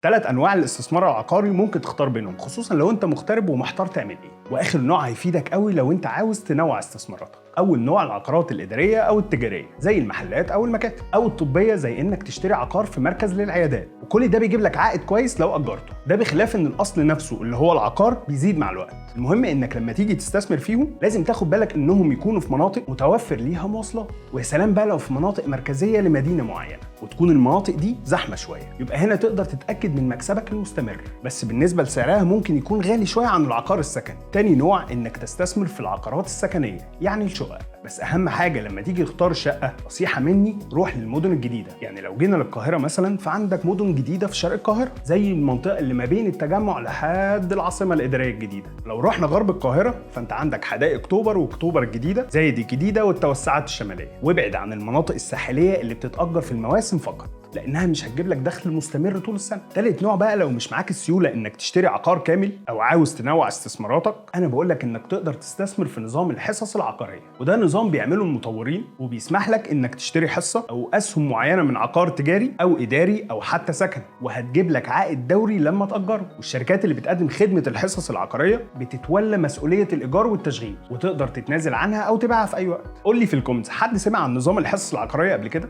ثلاث انواع الاستثمار العقاري ممكن تختار بينهم، خصوصا لو انت مغترب ومحتار تعمل ايه. واخر نوع هيفيدك قوي لو انت عاوز تنوع استثماراتك. اول نوع العقارات الادارية او التجارية زي المحلات او المكاتب، او الطبية زي انك تشتري عقار في مركز للعيادات، وكل ده بيجيب لك عائد كويس لو اجرته. ده بخلاف ان الاصل نفسه اللي هو العقار بيزيد مع الوقت. المهم انك لما تيجي تستثمر فيهم لازم تاخد بالك انهم يكونوا في مناطق متوفر ليها مواصلات، ويا سلام بقى لو في مناطق مركزية لمدينة معينة وتكون المناطق دي زحمة شوية، يبقى هنا تقدر تتاكد من مكسبك المستمر. بس بالنسبة لسعرها ممكن يكون غالي شوية عن العقار السكني. تاني نوع انك تستثمر في العقارات السكنية يعني الشقق. بس اهم حاجة لما تيجي تختار شقه، نصيحة مني، روح للمدن الجديدة. يعني لو جينا للقاهره مثلا فعندك مدن جديدة في شرق القاهرة زي المنطقة اللي ما بين التجمع لحد العاصمة الادارية الجديدة. لو رحنا غرب القاهرة فانت عندك حدائق اكتوبر واكتوبر الجديدة، زايد الجديدة والتوسعات الشمالية. وابعد عن المناطق الساحلية اللي بتتاجر في المواسم فقط، لانها مش هتجيب لك دخل مستمر طول السنة. تالت نوع بقى لو مش معاك السيولة انك تشتري عقار كامل او عاوز تنوع استثماراتك، انا بقول لك انك تقدر تستثمر في نظام الحصص العقارية. وده نظام بيعمله المطورين وبيسمح لك انك تشتري حصة او اسهم معينة من عقار تجاري او اداري او حتى سكن، وهتجيب لك عائد دوري لما تاجره. والشركات اللي بتقدم خدمة الحصص العقارية بتتولى مسؤولية الايجار والتشغيل، وتقدر تتنازل عنها او تبيعها في اي وقت. قول لي في ال comments، حد سمع عن نظام الحصص العقارية قبل كده؟